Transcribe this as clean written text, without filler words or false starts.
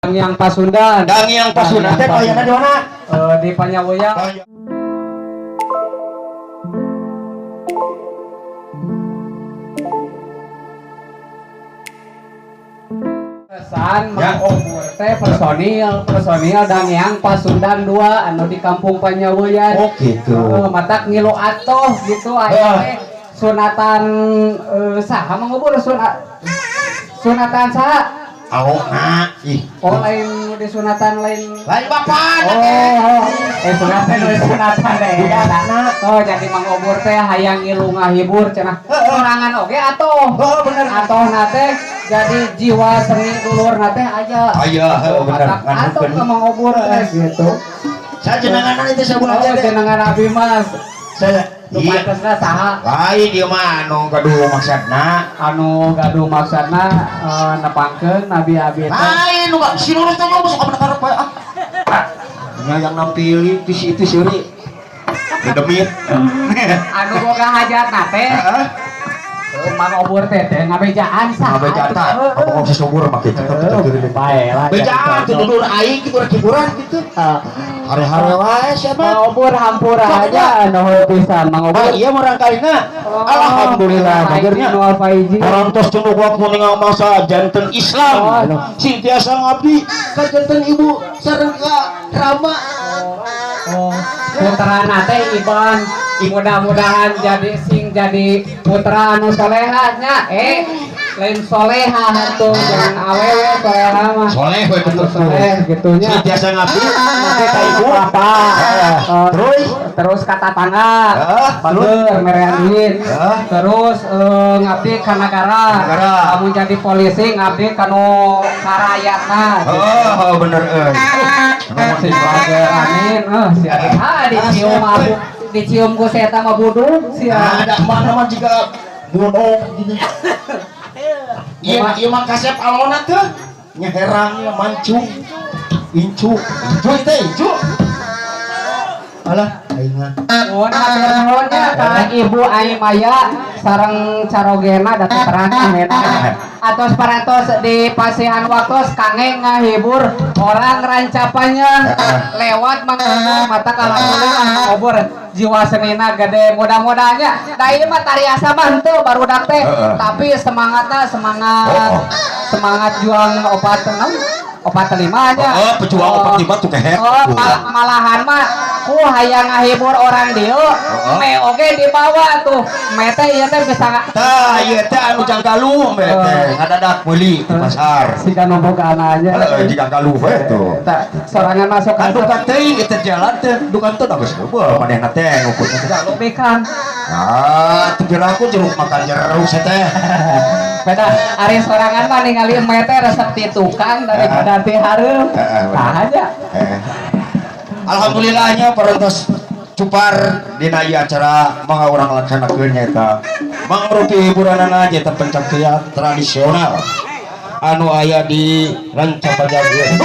Dangyang Pasundan. Dangyang Pasundan teh payana di mana? Di Panyaweuyan. Pesan Ya. Mang Obur teh personil personil Dangyang Pasundan 2 anu di Kampung Panyaweuyan. Oh gitu. Matak ngilu atoh gitu aya teh sunatan saha Mang Obur sunatan saha? Aona ih. Oh lain di sunatan lain. Lain bapak. Oh, sunatan we sunatan deh. Oh, jadi Mang Obur teh hayang ngilu ngahibur cenah. Sorangan oge atoh. Oh bener. Atoh na teh jadi jiwa seni dulur na teh aya. Aya, heuh bener. Atoh ka Mang Obur teh gitu. Saya jenengan itu sebulan Oh, jenengan abi mas. Saya Nu iya. pantesna saha? Lain ieu mah anu gaduh maksudna. Anu gaduh maksudna nepangkeun Nabi abi teh. Lain nu si lurus teh ngomong sok karep bae ah. Nya yang nampili ti si itu seuri. Dedemit. Anu boga hajatna teh. Heeh. Mang Obur teh teh ngabejaan saha? Ngabejaan tah, ngomong si subur mah kitu. Bae lah. Bejaan tuh dulur aing kitu rek hiburan gitu. Hare-hare wae sia mah. Mang Obur hampura aja nuhun pisan Mang Obur. Ah iya murangkalihna. Alhamdulillah bagernya. Nol Faizin. Parantos cunduk waktu ningal masa janten Islam. Sing tiasa ngabdi ka janten ibu sareng ka Rama. Oh, putrana teh Iban. Mudah-mudahan jadi sing jadi putra anu soleha nya. Lain soleha atuh jangan awewe soleha mah. Soleh we Anu soleh gitu nya. Sing tiasa ngabdi ka ibu. Bapak. Terus Terus ka tatangga. Heeh, Bager merean duit. Terus ngabdi ka nagara. Nagara. Kamu jadi polisi ngabdi kanu karayatna. Oh, bener euy. Si bager amin. Si ah dicium abu dicium ku seta mah buduk sia. Ada mana mah jika bodong gitu. Iya, ieu mah kasep alona teh. Nya herang nya mancung. Incu, incu teh incu. Alah, aing mah. Nuhun hatur nuhun nya ka Ibu Aimaya sareng carogena da teu terang amena. Atos parantos di pasihan waktos kangge ngahibur orang Rancapanjang lewat Mang Obur mata alhamdulillah Mang Obur jiwa senina gede mudah-mudahannya da ieu mah tariasa mah henteu barudak teh tapi semangatna semangat semangat juang opat enam opat lima aja. Oh, pejuang opat lima tuh keher. Oh, malahan mah ku hayang ngahibur orang dieu me oge dibawa tuh me teh ieu teh bisa tah ieu teh anu janggaluh me teh ngadadak meuli di pasar. Siga nu bogaan aja. Heeh, jika galuh we tuh. Tah, sorangan masuk Kan duka teuing ieu teh jalan teh duka teh geus heueuh manehna teh ngukurna teh. Bekan. Ah, teu jeraku jeruk makan jeruk saya teh. Beda ari sorangan mah ningali me teh resep ti tukang daripada ti hareup. Tah aja. Alhamdulillahnya parantos cupar dina ieu acara mangga urang laksanakeun nyaeta mangrupi hiburanana nyaeta pencak silat tradisional anu aya di Rancapanjang.